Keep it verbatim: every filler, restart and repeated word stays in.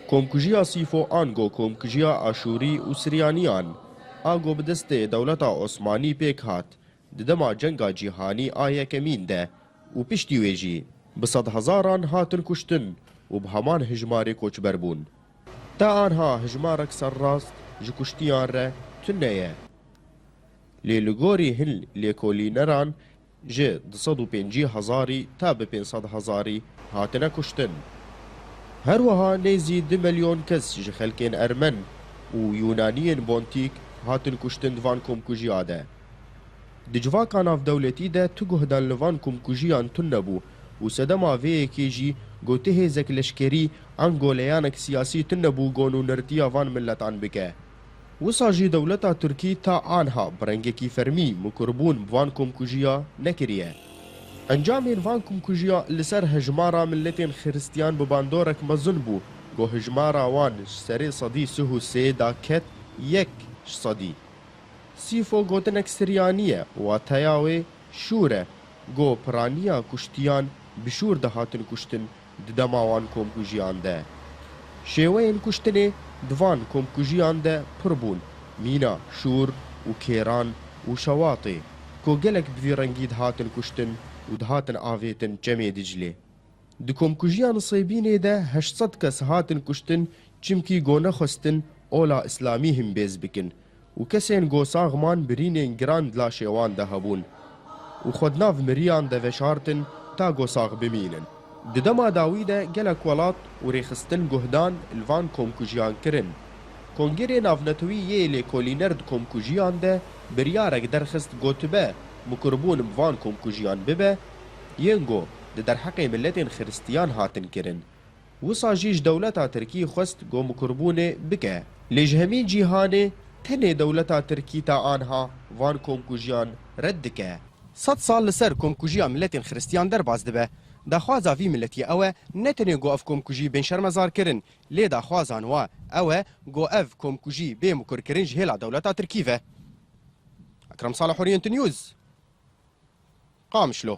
Komkujiya Sîfo ango komkujiya Aşûrî û Siryaniyan a ku bi destê dewleta Osmanî pêk hat di dema Cenga Cîhanî a Yekemîn de û piştî wê jî bi sedhezaran hatin kuştin û bi heman hijmarê koçber bûn. Ta anha hijmarek serrast ji kuştiyan re tune ye. Lê li gorî hin lêkolîneran ji du sed û pêncî hezarî ta bi pênc sed hezarî hatine kuştin. Her wiha nêzî du milyon kes ji xelkên Ermen û Yûnaniyên Bontîk hatin kuştin di van komkujiya de. Di civaka navdewletî de tu guhdan li van komkujiyan tune bû û sedema vê yekê jî ku tu hêzek leşkerî ango leyanek siyasî tune bû ku nûnertiya van miletan bike. Wisa jî dewleta Tirkî ta anha bi rengekî fermî mikurbûn bi van komkujiya nekiriye. Encamên van komkujiya li ser hejmara miletên xiristiyan bi bandorek mezin bû ku hijmara wan ji serê sedî sih û sê da ket yek ji sedî. Sîfo gotinek Siryanî ye, wateya wê şûr e, ku piraniya kuştiyan bi şûr dihatin kuştin di dema wan komkujiyan de. Şêweyên kuştinê di van komkujiyan de pir bûn, mîna şûr û kêran û şewatê, ku gelek bi vî rengî dihatin kuştin û dihatin avêtin Çemê Diclê. Di komkujiya Nisêbînê de heşt sed kes hatin kuştin, çimkî ku nexwestin ola îslamî himbêz bikin û kesên ku sax man birînên giran di laşê wan de hebûn û xwe di nav miriyan de veşartin ta ku sax bimînin. Di dema dawî de gelek welat û rêxistin guhdan li van komkujiyan kirin. Kongerê Navnetewî yê lêkolîner di komkujiyan de biryarek derxist, gotibe mikurbûn bi van komkujiyan bibe, yên ku di derheqê miletên xiristiyan hatin kirin. Wisa jî ji dewleta Tirkî xwest ku mikurbûnê bike. Lê ji hemî cîhanê tenê dewleta Tirkî ta anha van komkujiyan red dike. Sed sal li ser komkujiya miletên xiristiyan derbas dibe. Daxwaza vî miletî ew e, ne tenê ku ev komkujî bên şermezarkirin, lê daxwazan wa ew e ku ev komkujî bê mikurkirin ji hêla dewleta Tirkî ve. Ekrem Salih, Orient News, Qamişlo.